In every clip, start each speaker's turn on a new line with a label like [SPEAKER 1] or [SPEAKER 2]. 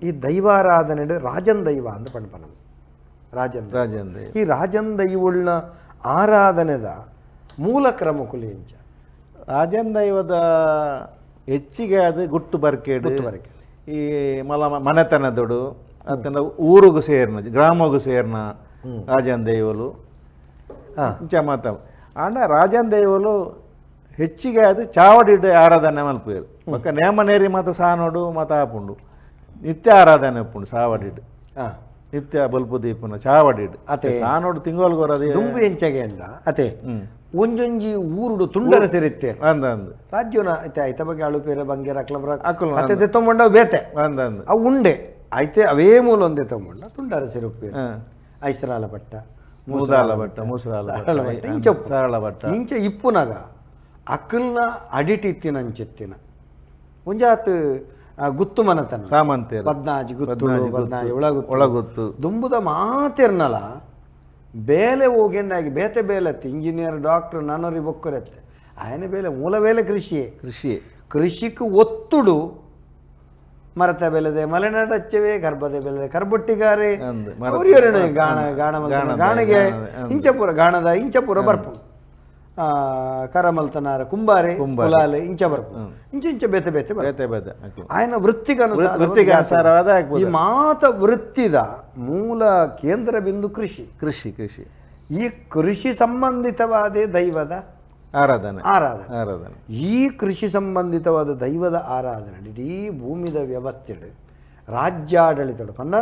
[SPEAKER 1] ಈ ದೈವಾರಾಧನೆ ರಾಜನ್ ದೈವ ಅಂತ ಪಣ್ಪನ ರಾಜನ್
[SPEAKER 2] ರಾಜನ್ ದೈವ.
[SPEAKER 1] ಈ ರಾಜನ್ ದೈವಳ್ನ ಆರಾಧನೆದ ಮೂಲ ಕ್ರಮ ಕುಲಿಂಚ
[SPEAKER 2] ರಾಜನ್ ದೈವದ ಹೆಚ್ಚಿಗೆ ಅದು ಗುಟ್ಟು ಬರ್ಕೇಡು.
[SPEAKER 1] ಗುಟ್ಟು ಬರ್ಕೇಡು.
[SPEAKER 2] ಈ ಮಲ ಮನೆತನದೊಡು ಅತ್ತಂಡ ಊರುಗು ಸೇರ್ನ ಗ್ರಾಮಗು ಸೇರ್ನ ರಾಜನ್ ದೈವಲು ಇಂಚ ಮಾತ. ಆಂಡ ರಾಜನ್ ದೈವಲು ಹೆಚ್ಚಿಗೆ ಅದು ಚಾವಡಿಡ್ ಆರಾಧನೆ ಮಲ್ಪೇರು. ಬೊಕ್ಕ ನೇಮನೇರಿ ಮಾತ ಸಾನೋಡು ಮಾತ ಆಪುಂಡು. ನಿತ್ಯ ಆರಾಧನೆ ಉಪ್ಪುಂಡು ಸಾವಡಿಡ್. ನಿತ್ಯ ಬೊಲ್ಪು ದೀಪುನ ಚಾವಡಿಡ್.
[SPEAKER 1] ಅತೆ.
[SPEAKER 2] ಸಾನೋಡು ತಿಂಗೊಲ್ಗೊರದು.
[SPEAKER 1] ದುಂಬು ಎಂಚಗೆಂಡ ಅತೆ ಒಂಜೊಂಜಿ ಊರುಡು ತುಂಡರ ಸೇರಿತ್ತೇರು.
[SPEAKER 2] ಅಂದ ಅಂದ್.
[SPEAKER 1] ರಾಜ್ಯನ ಐತೆ ಐತ ಬಗ್ಗೆ ಅಳುಪೇರ ಬಂಗೇರ ಅಕ್ಲಬ್ರ
[SPEAKER 2] ಅಕುಲು
[SPEAKER 1] ಅತ್ತೆ ದೆತ್ತೊಂಬಂಡ ಬೇತೆ.
[SPEAKER 2] ಅಂದ ಅಂದ್.
[SPEAKER 1] ಅವು ಉಂಡೆ ಐತೆ ಅವೇ ಮೂಲ ಒಂದೇ ತೊಗೊಂಡ ತುಂಡರ ಸೇರುಪ್ಪೇರು. ಐಸರಾಲ ಭಟ್ಟ,
[SPEAKER 2] ಮೂದಾಲ ಭಟ್ಟ, ಮೂಸರಾಲ
[SPEAKER 1] ಸರಳ
[SPEAKER 2] ಭಟ್ಟ,
[SPEAKER 1] ಭಟ್ಟ, ಇಂಚ ಉಪ್ಪು.
[SPEAKER 2] ಸರಳ ಭಟ್ಟ.
[SPEAKER 1] ಇಂಚ ಇಪ್ಪುನಗ ಅಕಲ್ನ ಅಡಿಟಿತ್ತಿನ ಅಂಚೆತ್ತಿನ ಒಂಜಾತ್ ಗುತ್ತು ಮನತನ
[SPEAKER 2] ಸಾಮಂತೇರು.
[SPEAKER 1] ಪದ್ನಾಜಿ ಗುತ್ತು,
[SPEAKER 2] ಪದ್ನಾಜಿ ಗುತ್ತು,
[SPEAKER 1] ಪದ್ನಾಜಿ ಒಳಗುತ್ತು.
[SPEAKER 2] ಒಳಗುತ್ತು.
[SPEAKER 1] ದುಂಬುದ ಮಾತೆರ್ನಲ ಬೇಲೆ ಹೋಗೆಂಡಾಗಿ ಬೇತೆ ಬೇಲೆ ಇಂಜಿನಿಯರ್ ಡಾಕ್ಟರ್ ನನರಿ ಬೊಕ್ಕರೆತ್ತೆ ಆಯನ ಬೇಲೆ ಮೂಲ ಬೇಲೆ ಕೃಷಿಯೇ.
[SPEAKER 2] ಕೃಷಿ.
[SPEAKER 1] ಕೃಷಿക്ക് ಒತ್ತುಡು ಮರತ ಬೆಲೆದೆ ಮಲೆನಾಡಚ್ಚವೇ ಗರ್ಭದ ಬೆಲೆದೆ ಕರ್ಬೊಟ್ಟಿಗಾರೆ
[SPEAKER 2] ಅಂದ್,
[SPEAKER 1] ಅವ್ರಿಯರೇನು ಗಾಣ ಗಾಣ ಮಲ್ತನ
[SPEAKER 2] ಗಾಣದ,
[SPEAKER 1] ಗಾಣಗೆ
[SPEAKER 2] ಗಾಣದ, ಅಂದ್.
[SPEAKER 1] ಇಂಚಪುರ ಗಾಣದ ಇಂಚಪುರ ಬರ್ಪು ಕರಮಲ್ತನಾರ ಕುಂಬಾರೆ
[SPEAKER 2] ಕುಂಬಾರೆ.
[SPEAKER 1] ಕುಲಾಲೆ ಇಂಚ ಬರ್ಪು ಇಂಚ ಇಂಚ ಬೇತೆ ಬೇತೆ ಬರ್ಪು.
[SPEAKER 2] ಬೇತೆ ಬೇತೆ ಅಕ್ಲು.
[SPEAKER 1] ಆಯನ ವೃತ್ತಿಗನುಸಾರ
[SPEAKER 2] ವೃತ್ತಿಗೆ ಅನುಸಾರವಾದ ಆಗ್ಬೋದು.
[SPEAKER 1] ಈ ಮಾತ ವೃತ್ತಿದ ಮೂಲ ಕೇಂದ್ರ ಬಿಂದು ಕೃಷಿ.
[SPEAKER 2] ಕೃಷಿ ಕೃಷಿ.
[SPEAKER 1] ಈ ಕೃಷಿ ಸಂಬಂಧಿತವಾದ ದೈವದ
[SPEAKER 2] ಆರಾಧನೆ.
[SPEAKER 1] ಆರಾಧನೆ.
[SPEAKER 2] ಆರಾಧನೆ.
[SPEAKER 1] ಈ ಕೃಷಿ ಸಂಬಂಧಿತವಾದ ದೈವದ ಆರಾಧನೆ ಇಡೀ ಭೂಮಿದ ವ್ಯವಸ್ಥೆ ರಾಜ್ಯಾಡಳಿತ ಪಂಡ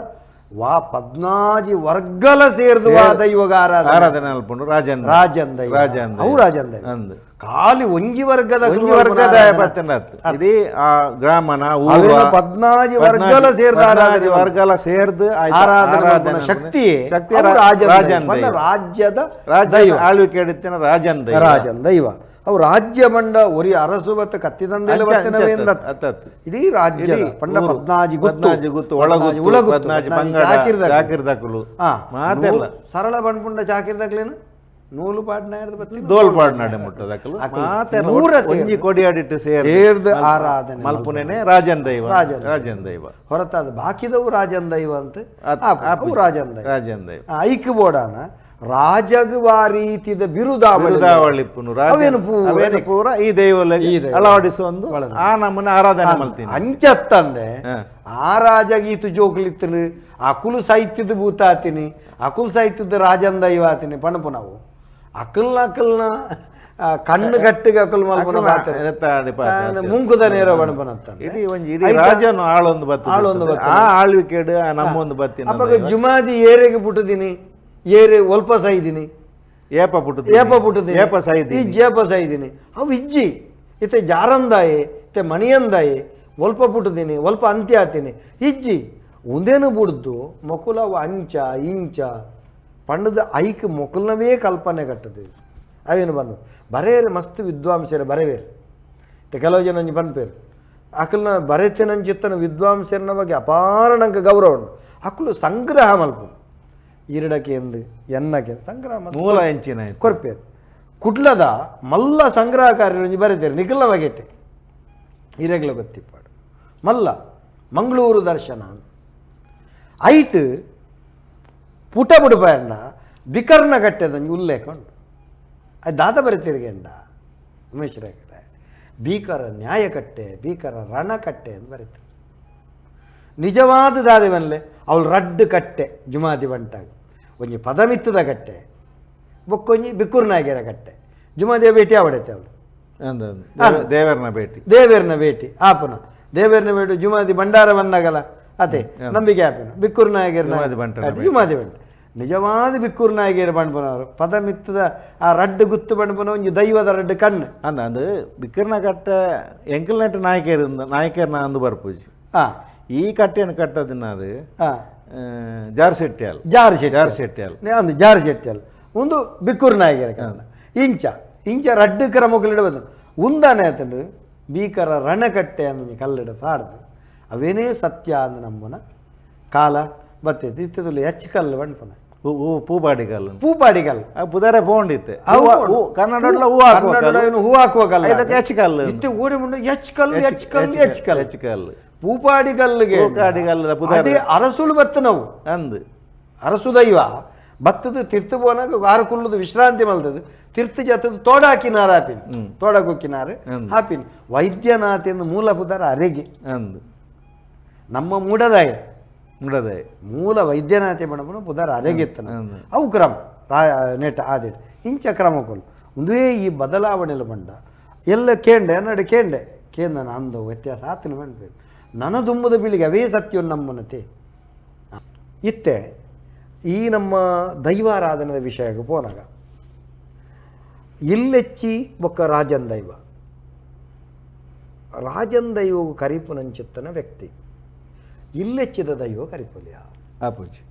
[SPEAKER 1] ವಾ ಪದ್ನಾಜಿ ವರ್ಗಲ ಸೇರ್ದು ವಾ ದೈವಗ ಆರಾಧನೆ.
[SPEAKER 2] ಆರಾಧನೆ ಅಲ್ಪುಂಡು ರಾಜನ್.
[SPEAKER 1] ರಾಜನ್ ದೈವ.
[SPEAKER 2] ರಾಜನ್ ದೈವ.
[SPEAKER 1] ಅವು ರಾಜನ್ ದೈವ.
[SPEAKER 2] ಅಂದ್.
[SPEAKER 1] ಖಾಲಿ ಒಂಜಿ ವರ್ಗದ
[SPEAKER 2] ಒಂಜಿ ವರ್ಗದ ಪತ್ತನತ್ ಇಡೀ ಆ ಗ್ರಾಮನ ಊರ
[SPEAKER 1] ಅವೇನು ಪದ್ನಾಜಿ ವರ್ಗಲ ಸೇರ್ದ ಆರಾಧನೆ.
[SPEAKER 2] ವರ್ಗಲ ಸೇರ್ದು ಆಯ್ತು
[SPEAKER 1] ಆರಾಧನೆ ಮಲ್ಪುನ ಶಕ್ತಿ
[SPEAKER 2] ಶಕ್ತಿ
[SPEAKER 1] ಅವು ರಾಜನ್ ದೈವ.
[SPEAKER 2] ರಾಜನ್
[SPEAKER 1] ಪಂಡ
[SPEAKER 2] ದೈವ.
[SPEAKER 1] ರಾಜ್ಯದ
[SPEAKER 2] ರಾಜ್ಯ
[SPEAKER 1] ದೈವ.
[SPEAKER 2] ಆಳ್ವಿಕೆ ಹಿಡಿತಿನ ರಾಜನ್ ದೈವ.
[SPEAKER 1] ರಾಜನ್ ದೈವ ಅವು ರಾಜ್ಯ ಬಂಡ ಒರಿ ಅರಸು ಬತ್ತ ಕತ್ತಿದಂದೆಲ್ಲ
[SPEAKER 2] ಅಂಚ-
[SPEAKER 1] ಬತ್ತಿನವೇ
[SPEAKER 2] ಅಂಚ
[SPEAKER 1] ಎಂದ
[SPEAKER 2] ಅತ್ ಅತ್.
[SPEAKER 1] ಇಡೀ ರಾಜ್ಯದ
[SPEAKER 2] ಇಡೀ
[SPEAKER 1] ಪಂಡ
[SPEAKER 2] ಊರು.
[SPEAKER 1] ಪದ್ನಾಜಿ ಗುತ್ತು,
[SPEAKER 2] ಪದ್ನಾಜಿ ಗುತ್ತು, ಒಳಗುತ್ತು,
[SPEAKER 1] ಉಳಗುತ್ತು,
[SPEAKER 2] ಪದ್ನಾಜಿ
[SPEAKER 1] ಪದ್ನಾಜಿ
[SPEAKER 2] ಪಂಗಡ,
[SPEAKER 1] ಚಾಕಿರ್ದಕುಲು.
[SPEAKER 2] ಚಾಕಿರ್ದಕುಲು. ಮಾತೆಲ್ಲ.
[SPEAKER 1] ಸರಳ ಬಂಡ್ಪುಂಡ ಚಾಕಿರ್ದಕ್ಲೇನು ನೂಲು ಪಾಡ್ನ ಹಿಡ್ದು ಬತ್ತಿನ
[SPEAKER 2] ದೋಲ್ ಪಾಡ್ನಾಡೆ ಮುಟ್ಟದಕಲು
[SPEAKER 1] ಅಕುಲು
[SPEAKER 2] ಮಾತೆಲ್ಲ
[SPEAKER 1] ನೂರ
[SPEAKER 2] ಒಟ್ಟು ಒಂಜಿ
[SPEAKER 1] ಸೇರ್ದು.
[SPEAKER 2] ಕೊಡಿ ಅಡಿಟ್ಟು ಸೇರ್ದು
[SPEAKER 1] ಸೇರ್ದು ಆರಾಧನೆ
[SPEAKER 2] ಮಲ್ಪುನೇನೆ ರಾಜನ್ ದೈವ.
[SPEAKER 1] ರಾಜನ್ ದೈವ.
[SPEAKER 2] ರಾಜನ್ ದೈವ.
[SPEAKER 1] ಹೊರತಾದ ಬಾಕಿದವು ರಾಜನ್ ದೈವ ಅಂತ
[SPEAKER 2] ಆಪುಜಿ.
[SPEAKER 1] ಅವು ರಾಜನ್ ದೈವ.
[SPEAKER 2] ರಾಜನ್ ದೈವ.
[SPEAKER 1] ಐಕ್ ಬೋಡಾನ ರಾಜಗ್ ಆ ರೀತಿದ ಬಿರುದಾವಳಿ
[SPEAKER 2] ಬಿರುದಾವಳಿ ಇಪ್ಪುನು ರಾಜನ್.
[SPEAKER 1] ಅವೇನು ಪೂರ
[SPEAKER 2] ಅವೇನು ಪೂರ ಈ ದೈವಲೆಗ್
[SPEAKER 1] ಈ ದೈವ.
[SPEAKER 2] ಅಳವಡಿಸೊಂದು ಆ ನಮ್ಮನ್ನ ಆರಾಧನೆ ಮಲ್ತೀನಿ.
[SPEAKER 1] ಅಂಚತ್ತಂದೆ ಆ ರಾಜಗ್ ಈತು ಜೋಕ್ಲಿತ್ತನು ಅಕುಲು ಸಾಹಿತ್ಯದ ಭೂತಾತಿನಿ ಅಕುಲು ಸಾಹಿತ್ಯದ ರಾಜನ್ ದೈವ ಆತಿನಿ ಪಣಪು ನಾವು ಅಕಲ್ನ ಅಕಲ್ನ ಕಣ್ಣು ಕಟ್ಟಿಗೆ ಅಕುಲ್ ಮಲ್ಪುನ ಪಾತ್ರ.
[SPEAKER 2] ಎತ್ತಾಡಿ ಪಾತ್ರ.
[SPEAKER 1] ಮುಂಕುದ ನೇರ ಪಣಪನತ್ತಂದೆ.
[SPEAKER 2] ಇಡೀ ಒಂಜಿ ಇಡೀ ರಾಜನು ಆಳೊಂದು ಬತ್ತು
[SPEAKER 1] ಆಳೊಂದು
[SPEAKER 2] ಆ ಆಳ್ವಿಕೆಡು ಆ ನಮ್ಮೊಂದು ಬತ್ತಿನ
[SPEAKER 1] ಅಪ್ಪಗ ಜುಮಾದಿ ಏರೆಗೆ ಪುಟ್ಟದಿನಿ ಏರೆ ಒಲ್ಪ ಸೈದಿನಿ
[SPEAKER 2] ಏಪ ಪುಟ್ಟುದಿನಿ.
[SPEAKER 1] ಏಪ ಪುಟ್ಟುದಿನಿ
[SPEAKER 2] ಏಪ ಸೈದಿನಿ.
[SPEAKER 1] ಇಜ್ಜಿ ಏಪ ಸೈದಿನಿ ಅವು ಇಜ್ಜಿ ಇತ್ತೆ ಜಾರಂದಾಯೆ ಇತ್ತೆ ಮಣಿಯಂದಾಯೆ ಒಲ್ಪ ಪುಟ್ಟುದಿನಿ ಒಲ್ಪ ಅಂತ್ಯ ಆತೀನಿ ಇಜ್ಜಿ ಉಂದೇನು ಬುಡ್ದು ಮೊಕುಲವು ಅಂಚ ಇಂಚ ಪಂಡದ ಐಕ್ ಮೊಕುಲ್ನವೇ ಕಲ್ಪನೆ ಕಟ್ಟದು ಅವೇನು ಬಂದು ಬರೇರು ಮಸ್ತ್ ವಿದ್ವಾಂಸರು ಬರವೇರು ಇತ್ತೆ ಕೆಲವು ಜನ ಒಂಜಿ ಪನ್ಪೇರು ಅಕಲ್ನ ಬರೆತಿನಂಚಿತ್ತನ ವಿದ್ವಾಂಸರನ ಬಗ್ಗೆ ಅಪಾರ ನಂಗೆ ಗೌರವ ಉಂಟು ಅಕುಲು ಸಂಗ್ರಹ ಮಲ್ಪು ಈರಡಕ್ಕೆ ಎಂದು ಎನ್ನಕ್ಕೆ ಸಂಗ್ರಹ ಮಲ್ಪು.
[SPEAKER 2] ಮೂಲ ಎಂಚಿನ ಆಯ್ತು.
[SPEAKER 1] ಕೊರ್ಪೇರು ಕುಡ್ಲದ ಮಲ್ಲ ಸಂಗ್ರಹಕಾರ್ಯ ಒಂಜಿ ಬರೆತೇರು ನಿಖಿಲ್ನ ಬಗೆಟ್ಟೆ ಇರೆಗ್ಲ ಗೊತ್ತಿಪ್ಪಾಡು ಮಲ್ಲ ಮಂಗಳೂರು ದರ್ಶನ ಐಟ್ ಪುಟ ಬುಡುಪಾಯಂಡ ಬಿಕರ್ನ ಕಟ್ಟೆದೊಂಜಿ ಉಲ್ಲೇಖ ಉಂಟು ಅದು ದಾದ ಬರೆತಿರ್ಗೆಂಡ ಉಮೇಶ್ ರಾಯಕರೆ ಭೀಕರ ನ್ಯಾಯಕಟ್ಟೆ ಭೀಕರ ರಣಕಟ್ಟೆ ಅಂತ ಬರೀತಾರೆ. ನಿಜವಾದ ದಾದೆ ಬನ್ಲೆ ಅವಳು ರಡ್ಡು ಕಟ್ಟೆ ಜುಮಾದಿ ಬಂಟಾಗ ಒಂಜಿ ಪದಮಿತ್ತದ ಕಟ್ಟೆ ಬೊಕ್ಕೊಂಜಿ ಬಿಕ್ಕೂರ್ನಾಗ್ಯರ ಕಟ್ಟೆ ಜುಮಾದಿಯ ಭೇಟಿ ಆವಡೈತೆ ಅವಳು.
[SPEAKER 2] ಅಂದ್ ಅಂದ್. ದೇವರನ ಭೇಟಿ.
[SPEAKER 1] ದೇವೇರ್ನ ಭೇಟಿ ಆಪುನ ದೇವೇರ್ನ ಭೇಟಿ ಜುಮಾದಿ ಭಂಡಾರ ಬಂದಾಗಲ ಅದೇ ನಂಬಿಕೆ ಆಪುನ ಬಿಕ್ಕೂರ್ ನಾಯಕರ
[SPEAKER 2] ಜುಮಾದಿ ಬಂಟನ ಭೇಟಿ.
[SPEAKER 1] ಜುಮಾದಿ ಬಂಟ ನಿಜವಾದ ಬಿಕ್ಕೂರ್ ನಾಯಕರ ಬಂಡ್ಪನವರು ಪದಮಿತ್ತದ ಆ ರಡ್ಡು ಗುತ್ತು ಬಂಡ್ಪನ ಒಂಜಿ ದೈವದ ರಡ್ಡು ಕಣ್ಣು.
[SPEAKER 2] ಅಂದ ಅಂದ್ ಬಿಕ್ಕರ್ನ ಕಟ್ಟೆ ಎಂಕಲ್ ನೆಟ್ ನಾಯಕರು ನಾಯಕರ್ನ ಅಂದು ಬರ್ಪೂಜಿ. ಈ ಕಟ್ಟೆಯನ್ನು ಕಟ್ಟದಿನಾರು ಜಾರ್ ಶೆಟ್ಟಿ ಅಲ್ಲ.
[SPEAKER 1] ಜಾರ್ ಶೆಟ್ಟಿ.
[SPEAKER 2] ಜಾರ್ ಶೆಟ್ಟಿ ಅಲ್ಲ.
[SPEAKER 1] ಅಂದು ಜಾರ್ ಶೆಟ್ಟಿ ಅಲ್ಲ ಒಂದು ಬಿಕ್ಕೂರ್ ನಾಯಕರ ಕಣ್ಣ ಇಂಚ ಇಂಚ ರಡ್ಡು ಕ್ರಮಕ್ಕಲಿಡ ಬಂದ ಉಂದಾನೆ ಆತಂಡು ಭೀಕರ ರಣಕಟ್ಟೆ ಅಂದು ಕಲ್ಲಿಡ ಸಾಡ್ದು ಅವೇನೇ ಸತ್ಯ ಅಂದ ನಮ್ಮನ ಕಾಲ ಬತ್ತೈತಿ ಇತ್ತದಲ್ಲಿ ಹೆಚ್ಚು ಕಲ್ಲು ಬಂಡ್ಪನ
[SPEAKER 2] ಹೂ ಪೂಪಾಡಿ ಕಲ್ಲು.
[SPEAKER 1] ಪೂಪಾಡಿ ಕಲ್ಲು.
[SPEAKER 2] ಆ ಪುದಾರೆ ಪೋಂಡಿತ್ತೆ.
[SPEAKER 1] ಅವು
[SPEAKER 2] ಹೂ ಕನ್ನಡ ಹೂ ಹಾಕುವ
[SPEAKER 1] ಕನ್ನಡ
[SPEAKER 2] ಕಲ್ಲು.
[SPEAKER 1] ಏನು ಹೂ ಹಾಕುವ ಕಲ್ಲು.
[SPEAKER 2] ಇದಕ್ಕೆ ಹೆಚ್ಚು ಕಲ್ಲು.
[SPEAKER 1] ಇತ್ತೆ ಓಡಿ ಮುಂಡೆ ಹೆಚ್ಚು ಕಲ್ಲು ಹೆಚ್ಚು ಕಲ್ಲು ಹೆಚ್ಚು ಕಲ್ಲು.
[SPEAKER 2] ಹೆಚ್ಚು ಕಲ್ಲು.
[SPEAKER 1] ಪೂಪಾಡಿಗಲ್ಲಿಗೆ
[SPEAKER 2] ಪೂಪಾಡಿಗಲ್ಲದ ಪುದರ್
[SPEAKER 1] ಅರಸುಳು ಬತ್ತು ನಾವು
[SPEAKER 2] ಅಂದು
[SPEAKER 1] ಅರಸು ದೈವ ಬತ್ತದ ತಿರ್ತು ಪೋನಾಗ ಆರು ಕುಲ್ಲುದು ವಿಶ್ರಾಂತಿ ಮಲ್ತದು ತಿರ್ತು ಜತ್ತದು ತೋಡಾಕಿನಾರ ಆಪಿನ ತೋಡಕೊಕ್ಕಿನಾರು ಆಪಿನ ವೈದ್ಯನಾಥ ಎಂದು ಮೂಲ ಪುದರ ಅರೆಗೆ
[SPEAKER 2] ಅಂದು
[SPEAKER 1] ನಮ್ಮ ಮೂಡದಾಯ
[SPEAKER 2] ಮೂಡದಾಯ
[SPEAKER 1] ಮೂಲ ವೈದ್ಯನಾಥೆ ಬಣಪುನ ಪುದರ ಅರೆಗೆತ್ತನ ಅವು ಕ್ರಮ ರಾ ನೆಟ ಆದಿಟ್ ಇಂಚ ಕ್ರಮ ಕೊಲ್ಲು ಒಂದೇ ಈ ಬದಲಾವಣೆಲ ಬಂಡ ಎಲ್ಲ ಕೇಂಡೆ ಅನ್ನಡು ಕೇಂಡೆ ಕೇಂದ್ರ ಅಂದ ವ್ಯತ್ಯಾಸ ಆತನ ಬಂಡ್ಬೇಕು ನನ ದುಮ್ಮದ ಬೀಳಿಗೆ ಅವೇ ಸತ್ಯ ನಮ್ಮನತೆ ಇತ್ತೆ ಈ ನಮ್ಮ ದೈವಾರಾಧನದ ವಿಷಯಕ್ಕೆ ಪೋನಾಗ ಇಲ್ಲೆಚ್ಚಿ ಬೊಕ್ಕ ರಾಜನ್ ದೈವ ರಾಜನ್ ದೈವವು ಕರಿಪುನಂಚಿತ್ತನ ವ್ಯಕ್ತಿ ಇಲ್ಲೆಚ್ಚಿದ ದೈವ ಕರಿಪುಲಿಯ
[SPEAKER 2] ಆಪುಜಿ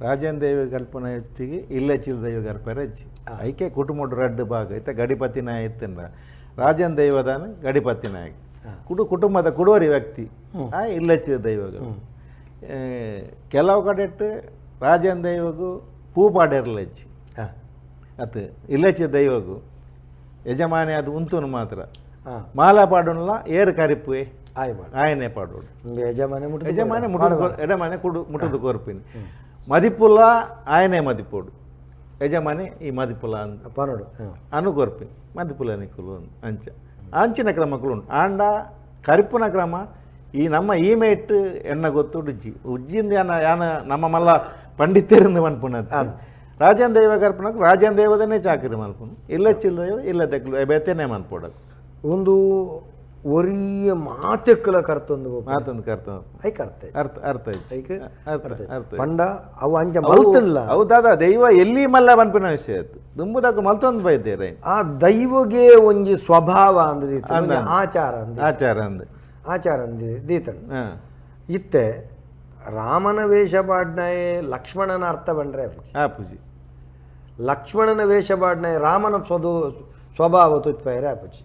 [SPEAKER 2] ರಾಜನ್ ದೈವ ಕಲ್ಪನ ಹೆಚ್ಚಿಗೆ ಇಲ್ಲೆಚ್ಚಿದ ದೈವ ಕಲ್ಪರ ಹೆಚ್ಚಿ ಐಕೆ ಕುಟುಂಬ ರಡ್ಡು ಭಾಗ ಐತೆ ಗಡಿಪತಿ ನಾಯ ಇತ್ತಂದ್ರ ರಾಜನ್ ದೈವದಾನ ಗಡಿಪತಿ ನಾಯಕ ಕುಟುಂಬದ ಕುಡುವರಿ ವ್ಯಕ್ತಿ ಆ ಇಲ್ಲೆಚ್ಚಿದ ದೈವಗಳು ಕೆಲವು ಕಡೆ ರಾಜನ್ ದೈವಗೂ ಪೂ ಪಾಡೇರ್ಲ ಹೆಚ್ಚಿ ಅತ್ತು ಇಲ್ಲೆಚ್ಚಿದ ದೈವಗೂ ಯಜಮಾನಿ ಅದು ಉಂತುನು ಮಾತ್ರ ಮಾಲ ಪಾಡೋಣಲ್ಲ ಏರು ಕರಿಪುವೆ ಆಯನೆ ಪಾಡೋಡು
[SPEAKER 1] ಯಜಮಾನೆ
[SPEAKER 2] ಯಜಮಾನೆ ಮುಟ್ಟುದು ಯಜಮಾನೆ ಕುಡು ಮುಟ್ಟುದು ಕೋರ್ಪಿನಿ ಮದಿಪುಲ ಆಯನೆ ಮದಿಪೋಡು ಯಜಮಾನೆ ಈ ಮದಿಪುಲ ಅಂತ
[SPEAKER 1] ಪನೋಡು
[SPEAKER 2] ಅನು ಕೋರ್ಪಿನಿ ಮದಿಪುಲ ನಿಕ್ಕುಲು ಅಂಚ ಅಂಚಿನ ಕ್ರಮಕ್ಕಳು ಉಂಟು ಆಂಡ ಕರಿಪುನ ಕ್ರಮ ಈ ನಮ್ಮ ಈ ಮೇಟ್ ಎನ್ನ ಗೊತ್ತು ಉಜ್ಜಿ ಉಜ್ಜಿಂದ ಯಾನ ಯಾನ ನಮ್ಮ ಮಲ್ಲ ಪಂಡಿತರಿಂದ ಮನ್ಪುನ ರಾಜನ್ ದೈವ ಕರ್ಪಣಕ್ಕೆ ರಾಜನ್ ದೈವದನ್ನೇ ಚಾಕರಿ ಮಲ್ಪುನು ಇಲ್ಲ ಚಿಲ್ಲ ದೈವ ಇಲ್ಲ ದಕ್ಕಲು ಬೇತೇನೆ ಮನ್ಪೋಡದು
[SPEAKER 1] ಒಂದು ಒರಿಯ ಮಾತೆಕ್ಕಲ ಕರ್ತೊಂದು
[SPEAKER 2] ಮಾತೊಂದು ಕರ್ತ
[SPEAKER 1] ಐಕ್ ಅರ್ಥ
[SPEAKER 2] ಅರ್ಥ ಅರ್ಥ ಅರ್ಥ ಅರ್ಥ
[SPEAKER 1] ಪಂಡ ಅವು ಅಂಚ ಮಲ್ತಿಲ್ಲ
[SPEAKER 2] ಹೌದಾದ ದೈವ ಎಲ್ಲಿ ಮಲ್ಲ ಪನ್ಪಿನ ವಿಷಯ ಆಯ್ತು ದುಂಬುದಕ್ಕೆ ಮಲ್ತೊಂದು ಬೈದೇರೆ
[SPEAKER 1] ಆ ದೈವಗೆ ಒಂಜಿ ಸ್ವಭಾವ ಅಂದ್ ಆಚಾರ ಅಂದ
[SPEAKER 2] ಆಚಾರ ಅಂದ್
[SPEAKER 1] ಆಚಾರ ಅಂದ ದೀತಣ್ಣ ಇತ್ತೆ ರಾಮನ ವೇಷ ಪಾಡ್ನಾಯೆ ಲಕ್ಷ್ಮಣನ ಅರ್ಥ ಬಂಡ್ರೆ
[SPEAKER 2] ಆಪುಜಿ
[SPEAKER 1] ಲಕ್ಷ್ಮಣನ ವೇಷ ಪಾಡ್ನಾಯ ರಾಮನ ಸ್ವಭಾವ ತುತ್ಪೈರೆ ಆಪುಜಿ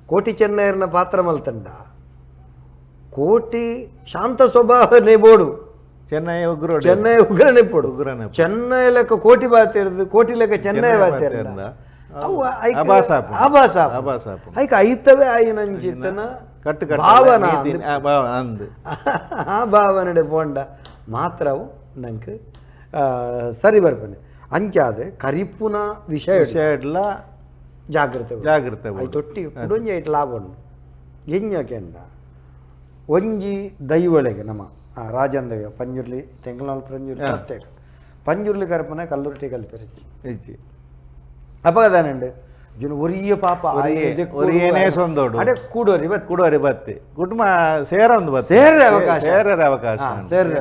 [SPEAKER 1] ಕೋಟಿ ಚೆನ್ನೈರ್ನ ಪಾತ್ರ ಮಲ್ತಂಡ ಕೋಟಿ ಶಾಂತ ಸ್ವಭಾವನೇ ಬೋಡು
[SPEAKER 2] ಚೆನ್ನೈ ಉಗ್ರ
[SPEAKER 1] ಚೆನ್ನೈ ಉಗ್ರನೇ ಪೋಡು
[SPEAKER 2] ಉಗ್ರನೇ
[SPEAKER 1] ಚೆನ್ನೈ ಲೆಕ್ಕ ಕೋಟಿ ಬಾತಿರ್ದು ಕೋಟಿ ಲೆಕ್ಕ ಚೆನ್ನೈ ಬಾತಿರ್ದ ಅವು ಆಭಾಸ ಐಕ ಐತವೇ ಆಯಿನಂಚಿತ್ತನ
[SPEAKER 2] ಕಟ್ಟು
[SPEAKER 1] ಭಾವನ
[SPEAKER 2] ಅಂದು
[SPEAKER 1] ಆ ಭಾವನೆ ಪೋಂಡ ಮಾತ್ರವು ನಂಗೆ ಸರಿ ಬರ್ಪನೆ ಅಂಚಾದ ಕರಿಪುನ ವಿಷಯ
[SPEAKER 2] ವಿಷಯ
[SPEAKER 1] ಜಾಗ್ರತೆ
[SPEAKER 2] ಜಾಗ್ರತೆ
[SPEAKER 1] ಅವು ತೊಟ್ಟಿ ಕುಡೊಂಜಿ ಐಟ್ ಲಾಭ ಉಂಡು ಎಂಜ ಕೆಂಡ ಒಂಜಿ ದೈವೊಳಗೆ ನಮ್ಮ ರಾಜನ್ ದೈವ ಪಂಜುರ್ಲಿ ತೆಂಕಲ್ನಾಲ್ ಪಂಜುರ್ಲಿ ಪ್ರತ್ಯೇಕ ಪಂಜುರ್ಲಿ ಕರಪನೆ ಕಲ್ಲುರ್ಟಿ ಕಲ್ಪೆರಚ್ಚಿ
[SPEAKER 2] ಹೆಚ್ಚಿ
[SPEAKER 1] ಅಪಗದಾನಂಡು ಜನ ಒರಿಯ ಪಾಪ
[SPEAKER 2] ಒರಿಯನೇ ಸೊಂದೋಡು
[SPEAKER 1] ಅಡೆ ಕೂಡೋರಿ ಬತ್
[SPEAKER 2] ಕೂಡೋರಿ ಬತ್ತಿ ಕುಟುಂಬ ಸೇರೊಂದು ಬತ್ತಿ
[SPEAKER 1] ಸೇರ್ರೆ ಅವಕಾಶ
[SPEAKER 2] ಸೇರರೆ ಅವಕಾಶ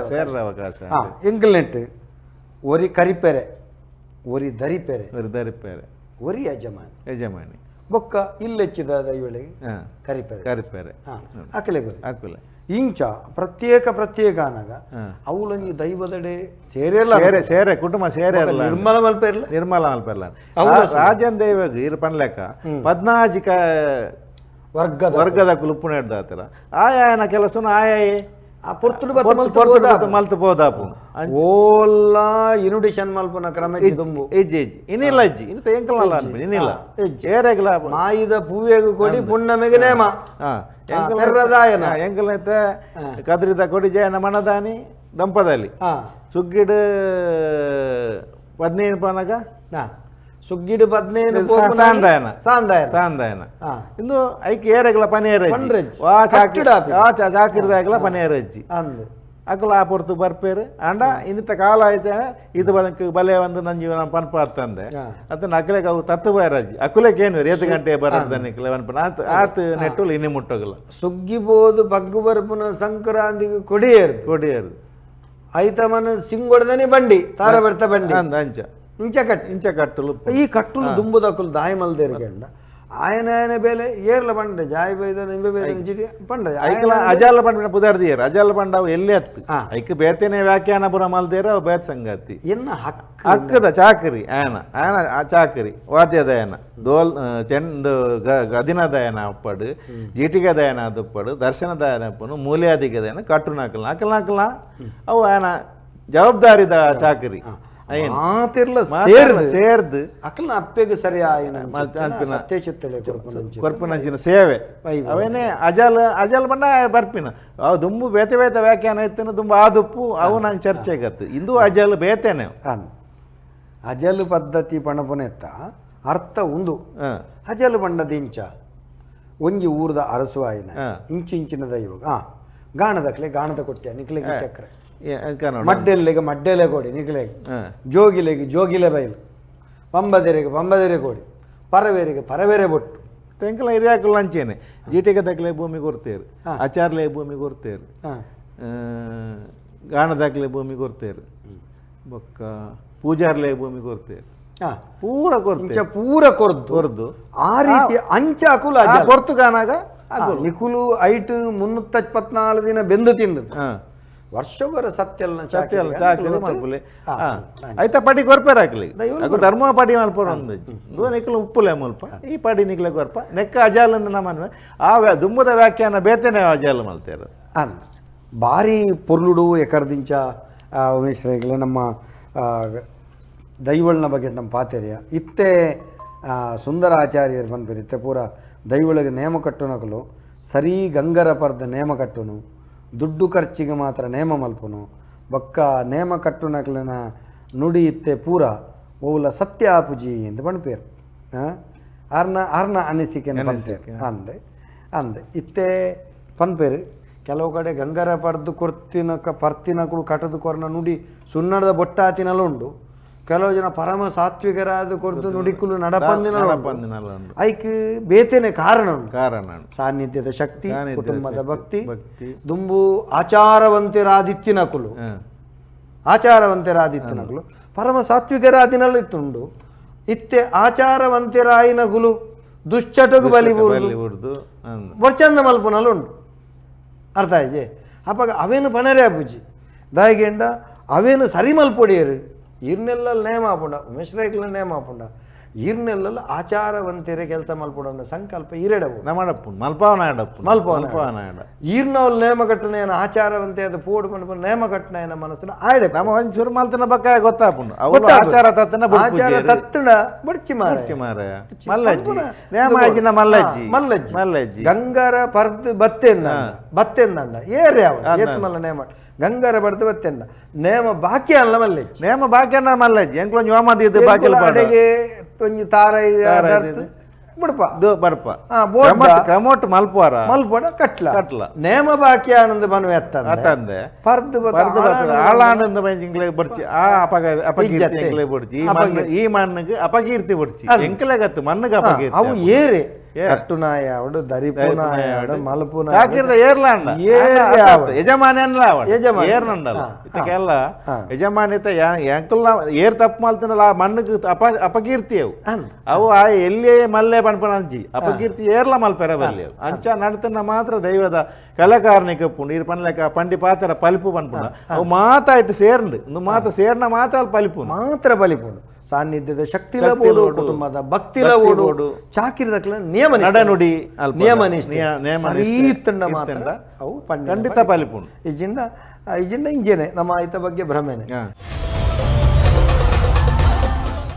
[SPEAKER 2] ಸೇರ್ರೆ ಅವಕಾಶ
[SPEAKER 1] ಎಂಕಲ್ನೆಟ್ ಒರಿ ಕರಿಪೆರೆ ಒರಿ ದರಿಪೆರೆ
[SPEAKER 2] ಒರಿ ದರಿಪೆರೆ
[SPEAKER 1] ಒರಿ ಯಜಮಾನಿ
[SPEAKER 2] ಯಜಮಾನಿ
[SPEAKER 1] ಬೊಕ್ಕ ಇಲ್ಲೆಚ್ಚಿದ ದೈವಳಿಗೆ ಕರಿಪೆರೆ
[SPEAKER 2] ಕರಿಪೆರೆ
[SPEAKER 1] ಅಕಲೆ
[SPEAKER 2] ಅಕುಲೆ
[SPEAKER 1] ಇಂಚ ಪ್ರತ್ಯೇಕ ಪ್ರತ್ಯೇಕ ಅನಗ ಅವುಲಂಜಿ ದೈವದಡೆ ಸೇರೆಲ್ಲ
[SPEAKER 2] ಸೇರೆ ಸೇರೆ ಕುಟುಂಬ ಸೇರೆ
[SPEAKER 1] ನಿರ್ಮಲ ಮಲ್ಪೆರ್ಲ
[SPEAKER 2] ನಿರ್ಮಲ ಮಲ್ಪೆರ್ಲ ರಾಜನ್ ದೈವಗ್ ಇರು ಪನ್ಲೆಕ್ಕ ಪದ್ನಾಜಿ ವರ್ಗದ ವರ್ಗದ ಕುಲುಪ್ಪು ನೆಡ್ದಾತರ ಆಯಾಯನ ಕೆಲಸನು ಆಯಾಯೇ
[SPEAKER 1] ಆ ಪೊರ್ತುಡು
[SPEAKER 2] ಪೊರ್ತುಡು ಮಲ್ತು ಪೋದಾಪು
[SPEAKER 1] ಓಲ್ಲ ಇನುಡಿಷನ್ ಮಲ್ಪುನ ಕ್ರಮ ದುಂಬು
[SPEAKER 2] ಇಜ್ಜಿ ಇಜ್ಜಿ ಇನ್ನಿಲ್ಲ ಇಜ್ಜಿ ಇನ್ನು ಎಂಕಲ ಅನ್ಪಿ ಇನ್ನಿಲ್ಲ ಏರೆಗ್ಲ
[SPEAKER 1] ಮಾಯಿದ ಪೂವೆಗು ಕೊಡಿ ಪುಣ್ಣಮೆಗೆ ನೇಮ ಪೆರ್ರದಾಯನ
[SPEAKER 2] ಎಂಕಲೈತೆ ಕದ್ರಿದ ಕೊಡಿ ಜಯನ ಮನದಾನಿ ದಂಪದಲ್ಲಿ ಸುಗ್ಗಿಡು 15 ಪನಗ
[SPEAKER 1] ಸುಗ್ಗಿಡು 15
[SPEAKER 2] ಸಾಂದಾಯನ
[SPEAKER 1] ಸಾಂದಾಯನ
[SPEAKER 2] ಸಾಂದಾಯನ ಇಂದು ಐಕ್ ಏರೆಗ್ಲ ಪನೇರಜ್ಜಿ ವಾ ಚಾಕಿರಿದಾಗಲ ಪನೇರಜ್ಜಿ
[SPEAKER 1] ಅಂದು
[SPEAKER 2] ಅಕುಲ ಆ ಪೊರ್ತು ಬರ್ಪೇರು ಅಂಡ ಇನ್ನಿತ ಕಾಲ ಆಯ್ತು ಇದು ಬಲಕ್ಕೆ ಬಲೆ ಒಂದು ನನ್ನ ಜೀವನ ಪನ್ಪ ತಂದೆ ಅದನ್ನ ಅಕಲೆಗೆ ಅವು ತತ್ತು ಬೈರಾಜಿ ಅಕುಲಕ್ಕೆ ಏನು ಏತು ಗಂಟೆ ಬರೋದು ಪನ್ಪ ಆತು ಆತು ನೆಟ್ಟುಲು ಇನ್ನಿ ಮುಟ್ಟೋಗಲ್ಲ
[SPEAKER 1] ಸುಗ್ಗಿಬೋದು ಬಗ್ಗು ಬರ್ಪುನ ಸಂಕ್ರಾಂತಿಗೆ ಕೊಡಿಯೇರು
[SPEAKER 2] ಕೊಡಿಯೇರು
[SPEAKER 1] ಐತಮನ ಸಿಂಗೊಡದನೆ ಬಂಡಿ ತಾರ ಬರ್ತ ಬಂಡಿ
[SPEAKER 2] ಅಂದ ಅಂಚ
[SPEAKER 1] ಇಂಚ ಕಟ್ಟು
[SPEAKER 2] ಇಂಚ ಕಟ್ಟಲು
[SPEAKER 1] ಈ ಕಟ್ಟುಲು ದುಂಬುದಕ್ಕಲು ದಾಯಿ ಮಲ್ದೇರು ಆಯನ ಆಯನ ಬೇಲೆ ಏರ್ಲ ಬಂಡೆ ಜಾಯ್ ಬೈದ ನಿಂಬೆ ಬೈದ ಜಿಡಿ ಪಂಡ
[SPEAKER 2] ಐಕಲ ಅಜಾಲ ಪಂಡ ಪುದಾರ್ದಿಯರು ಅಜಾಲ ಪಂಡ ಅವು ಎಲ್ಲಿ ಹತ್ತು ಐಕ್ ಬೇತೇನೆ ವ್ಯಾಖ್ಯಾನ ಪುರ ಮಲ್ದೇರ ಅವು ಬೇತ್ ಸಂಗತಿ
[SPEAKER 1] ಎನ್ನ ಹಕ್ಕ
[SPEAKER 2] ಹಕ್ಕದ ಚಾಕರಿ ಆಯನ ಆಯನ ಆ ಚಾಕರಿ ವಾದ್ಯದಯನ ದೋಲ್ ಚೆಂಡು ಗದಿನದಯನ ಅಪ್ಪಡು ಜೀಟಿಗದಯನ ಅದುಪ್ಪಡು ದರ್ಶನದಯನ ಅಪ್ಪನು ಮೂಲ್ಯಾದಿಗದಯನ ಕಟ್ಟು ನಾಕಲ್ ನಾಕಲ್ ನಾಕಲ ಅವು ಆಯನ ಜವಾಬ್ದಾರಿದ ಚಾಕರಿ.
[SPEAKER 1] ಮಾತೆರ್ಲ
[SPEAKER 2] ಸೇರ್ದು
[SPEAKER 1] ಅಕಲ್ನ ಅಪ್ಪೆಗೆ ಸರಿ ಆಯಿನ
[SPEAKER 2] ಕೊರ್ಪಿನಂಚಿನ ಸೇವೆ ಅವೇನೇ ಅಜಲ್ ಅಜಲ್ ಬಣ್ಣ ಬರ್ಪಿನ ಅವು ದುಂಬು ಬೇತೆ ಬೇತೆ ವ್ಯಾಖ್ಯಾನ ಇತ್ತು ದುಂಬು ಆ ದುಪ್ಪು ಅವು ನಂಗೆ ಚರ್ಚೆ ಆಗತ್ತು ಇಂದು ಅಜಲ್ ಬೇತೆನೆ.
[SPEAKER 1] ಅಜಲ್ ಪದ್ಧತಿ ಪಣಪುನೆತ್ತ ಅರ್ಥ ಉಂದು. ಅಜಲ್ ಬಣ್ಣದ ಇಂಚ ಒಂಜಿ ಊರ್ದ ಅರಸು ಆಯಿನ ಇಂಚಿಂಚಿನ ದೈವ ಗಾಣದಕ್ಲೆ ಗಾಣದ ಕೊಟ್ಟೆ ನಿಕ್ಲೆಗೆ ಚಕ್ರೆ, ಮಡ್ಡೆಲ್ಲೆಗೆ ಮಡ್ಡೆಲೆ ಕೊಡಿ ನಿಕ್ಲೆಗೆ, ಜೋಗಿಲೆಗೆ ಜೋಗಿಲೆ ಬೈಲು, ಪಂಬದೆರೆಗೆ ಪಂಬದೆರೆ ಕೊಡಿ, ಪರವೇರಿಗೆ ಪರವೇರೆ ಬೊಟ್ಟು.
[SPEAKER 2] ತೆಂಕಲ ಹಿರಿಯಾಕುಲು ಅಂಚೇನೆ ಜೀಟಿಗೆ ದಕ್ಲೆ ಭೂಮಿ ಕೊರ್ತೇರು, ಆಚಾರ್ಲೆ ಭೂಮಿ ಕೊರ್ತೇರು, ಗಾಣದಾಕ್ಲೆ ಭೂಮಿ ಕೊರ್ತೇರು, ಬೊಕ್ಕ ಪೂಜಾರ್ಲೆ ಭೂಮಿ ಕೊರ್ತೇರು, ಪೂರ ಕೊರ್ತೆ
[SPEAKER 1] ಪೂರ ಕೊರ್ದು
[SPEAKER 2] ಕೊರ್ದು
[SPEAKER 1] ಆ ರೀತಿ ಅಂಚ ಅಕುಲ
[SPEAKER 2] ಕೊರ್ತು ಕಾನಾಗ
[SPEAKER 1] ನಿಕುಲು ಐಟ್ 324 ದಿನ ಬೆಂದು ತಿಂದು ವರ್ಷಗೊರ ಸತ್ಯಲ್ನ
[SPEAKER 2] ಸತ್ಯಲ್ಲ ಚಾಕರಿ ಮಲ್ಪುಲೆ ಐತ ಪಡಿ ಕೊರ್ಪೇರು ಹಾಕ್ಲಿ ಅದು ಧರ್ಮ ಪಡಿ ಮಲ್ಪರು ಒಂದು ನಿಕ್ಲು ಉಪ್ಪುಲೆ ಮಲ್ಪ ಈ ಪಡಿ ನಿಕ್ಲೆ ಕೊರ್ಪ ನೆಕ್ಕ ಅಜಾಲಂದು ನಮ್ಮ ಆ ದುಮ್ಮದ ವ್ಯಾಖ್ಯಾನ ಬೇತೇನೆ ಅಜಾಲ ಮಲ್ತೇರು
[SPEAKER 1] ಅಂದ ಭಾರಿ ಪೊರ್ಲುಡು ಎಕರ್ದಿಂಚ ಉಮೇಶ್ ರೈಗ್ಲೆ ನಮ್ಮ ದೈವಳನ ಬಗ್ಗೆ ನಮ್ಮ ಪಾತೆರ್ಯ ಇತ್ತೆ ಸುಂದರ ಆಚಾರ್ಯರು ಪನ್ಪೇರು ಇತ್ತೆ ಪೂರ ದೈವಳಿಗೆ ನೇಮ ಕಟ್ಟುನಕಲು ಸರಿ ಗಂಗರ ಪರ್ದ ನೇಮ ಕಟ್ಟುನು, ದುಡ್ಡು ಖರ್ಚಿಗೆ ಮಾತ್ರ ನೇಮ ಮಲ್ಪುನು, ಬೊಕ್ಕ ನೇಮ ಕಟ್ಟುನಕಲಿನ ನುಡಿ ಇತ್ತೆ ಪೂರ ಓವುಲ ಸತ್ಯ ಆಪುಜಿ ಎಂದು ಪನ್ಪೇರು. ಆರ್ನ ಆರ್ನ ಅನಿಸಿಕೆ ಪನ್ಪೇರು ಅಂದೆ ಅಂದೆ ಇತ್ತೆ ಪನ್ಪೇರು. ಕೆಲವು ಕಡೆ ಗಂಗರ ಪರ್ದು ಕೊರ್ತಿನ ಪರ್ತಿನಕುಲು ಕಟದು ಕೊರ್ನ ನುಡಿ ಸುನ್ನಡದ ಬೊಟ್ಟಾತಿನಲ್ಲ ಉಂಡು. ಕೆಲವು ಜನ ಪರಮ ಸಾತ್ವಿಕರಾದ ಕೊರ್ದು ನುಡಿಕುಲು ನಡಪಂದಿನ ಐಕ್ ಬೇತೇನೆ ಕಾರಣ ಉಂಟು.
[SPEAKER 2] ಕಾರಣ
[SPEAKER 1] ಸಾನ್ನಿಧ್ಯದ ಶಕ್ತಿ, ಕುಟುಂಬದ ಭಕ್ತಿ, ದುಂಬು ಆಚಾರವಂತರಾದಿತ್ತಿನಕುಲು ಆಚಾರವಂತರಾದಿತ್ತಿನಕುಲು ಪರಮ ಸಾತ್ವಿಕರಾದಿನಲ್ಲ ಇತ್ತುಂಡು. ಇತ್ತೆ ಆಚಾರವಂತರಾಯಿನಕುಲು ದುಶ್ಚಟಗು ಬಲಿ ಬೊರ್ಚಂದ ಮಲ್ಪುನಲ್ಲ ಉಂಟು. ಅರ್ಥ ಆಯ್ಜೆ? ಅಪ್ಪಾಗ ಅವೇನು ಪಣರೇ ಅಪ್ಪುಜಿ ದಾಯಿಗೆಂಡ ಅವೇನು ಸರಿ ಮಲ್ಪೊಡಿಯರು ಈರ್ನೆಲ್ಲ ನೇಮ ಆಪುಂಡ ಉಮೇಶ್ ರೈಕ್ಲ ನೇಮ ಆಪುಂಡ ಈರ್ನೆಲ್ಲ ಆಚಾರವಂತೆರೆ ಕೆಲಸ ಮಲ್ಪುಂಡ ಸಂಕಲ್ಪ ಈರೆಡವು
[SPEAKER 2] ನಮ್ಮಡಪ್ಪು ಮಲ್ಪಾವನಾಡಪ್ಪು ಮಲ್ಪಾವನಾಡ
[SPEAKER 1] ಈರ್ನವಲ್ ನೇಮ ಕಟ್ಟುನೇನ ಆಚಾರವಂತೆ ಅದು ಪೋಡು ಮನ್ಪು ನೇಮ ಕಟ್ಟುನೇನ ಮನಸ್ಸಿನ ಆಯ್ಡೆ
[SPEAKER 2] ನಮ್ಮ ಒಂಚೂರು ಮಲ್ತನ ಬಕ್ಕ ಗೊತ್ತಾಪುಂಡು ಅವಳು ಆಚಾರ ತತ್ತನ
[SPEAKER 1] ಆಚಾರ ತತ್ತಣ ಬಡ್ಚಿ
[SPEAKER 2] ಮಾರ ಮಾರ ಮಲ್ಲಜ್ಜಿ ನೇಮ ಆಜಿನ ಮಲ್ಲಜ್ಜಿ
[SPEAKER 1] ಮಲ್ಲಜ್ಜಿ
[SPEAKER 2] ಮಲ್ಲಜ್ಜಿ
[SPEAKER 1] ಗಂಗರ ಪರ್ದು ಬತ್ತೆಂದ ಬತ್ತೆಂದಂಡ ಏರೆ ಅವ ಏತ್ ಮಲ್ಲ ನೇಮ ಗಂಗರ ಬಡ್ದು ಬತ್ತೆಂದ ನೇಮ ಬಾಕಿ ಅಲ್ಲ ಮಲ್ಲಜ್ಜಿ
[SPEAKER 2] ನೇಮ ಬಾಕಿ ಅನ್ನ ಮಲ್ಲಜ್ಜಿ ಎಂಕ್ಲೊಂಜಿ ಓಮದಿ ಬಾಕಿ
[SPEAKER 1] ಅಡೆಗೆ ಒಂಜಿ ತಾರ ಬುಡ್ಪ
[SPEAKER 2] ಬರ್ಪ ಕ್ರಮೋಟ್ ಮಲ್ಪುವಾರ
[SPEAKER 1] ಮಲ್ಪೋಡ ಕಟ್ಲ
[SPEAKER 2] ಕಟ್ಲ
[SPEAKER 1] ನೇಮ ಬಾಕಿ ಆನಂದ ಮನುವೆ
[SPEAKER 2] ಅತ್ತಂದೆ
[SPEAKER 1] ಪರ್ದು
[SPEAKER 2] ಆಳಾನಂದ ಎಂಕ್ಲೆ ಬಡ್ಚಿ ಆ ಅಪಕೀರ್ತಿ ಎಂಕ್ಲೆ ಬಡ್ಚಿ ಈ ಮಣ್ಣಿಗೆ ಅಪಕೀರ್ತಿ ಬಡ್ಚಿ ಎಂಕ್ಲೆ ಗತ್ತು ಮಣ್ಣಿಗೆ ಅಪಕೀರ್ತಿ
[SPEAKER 1] ಅವು ಏರೆ ಕಟ್ಟುನಾಯಾವಡು ದರಿಪುನಾಯಾವಡು ಮಲ್ಪುನ
[SPEAKER 2] ಚಾಕಿರ್ದ ಏರ್ಲಾಂಡ ಯಜಮಾನಿ ಅನ್ಲ
[SPEAKER 1] ಯಜಮಾನಿ
[SPEAKER 2] ಏರ್ನಂಡಲ್ಲ ಇದಕ್ಕೆಲ್ಲ ಯಜಮಾನಿತ ಎಂಕುಲ್ಲ ಏರ್ ತಪ್ಪು ಮಲ್ತಿನಲ್ಲ ಆ ಮಣ್ಣಿಗೆ ಅಪಕೀರ್ತಿ ಅವು ಅವು ಆ ಎಲ್ಲಿಯೇ ಮಲ್ಲೆ ಪನ್ಪನಂಚಿ ಅಪಕೀರ್ತಿ ಏರ್ಲ ಮಲ್ಪೆರ ಬಲ್ಲಿ ಅಂಚ ನಡ್ತನ ಮಾತ್ರ ದೈವದ ಕಲಾಕಾರನಿಕ ಪುಂಡು ಇರ್ ಪನ್ಲೆಕ ಪಂಡಿ ಪಾತ್ರ ಪಲಿಪು ಪನ್ಪುಂಡ ಅವು ಮಾತ ಇಟ್ಟು ಸೇರ್ಂಡು ಇಂದು ಮಾತ ಸೇರ್ನ ಮಾತ್ರ ಅಲ್ಲಿ ಪಲಿಪು
[SPEAKER 1] ಮಾತ್ರ ಪಲಿಪುಂಡು ಸಾನ್ನಿಧ್ಯದ ಶಕ್ತಿ ಓಡು, ಕುಟುಂಬದ ಭಕ್ತಿ ಓಡು, ಚಾಕಿರಿದಕ್ಲ ನಿಯಮ
[SPEAKER 2] ನಡನುಡಿ
[SPEAKER 1] ನಿಯಮ ಮಾತ್ರ ಅವು
[SPEAKER 2] ಖಂಡಿತ ಪಲಿಪುಂಡು.
[SPEAKER 1] ಇಜಿಂಡ ಇಜಿಂಡ ಇಂಜೇನೆ ನಮ್ಮ ಐತ ಬಗ್ಗೆ ಭ್ರಮೆನೆ.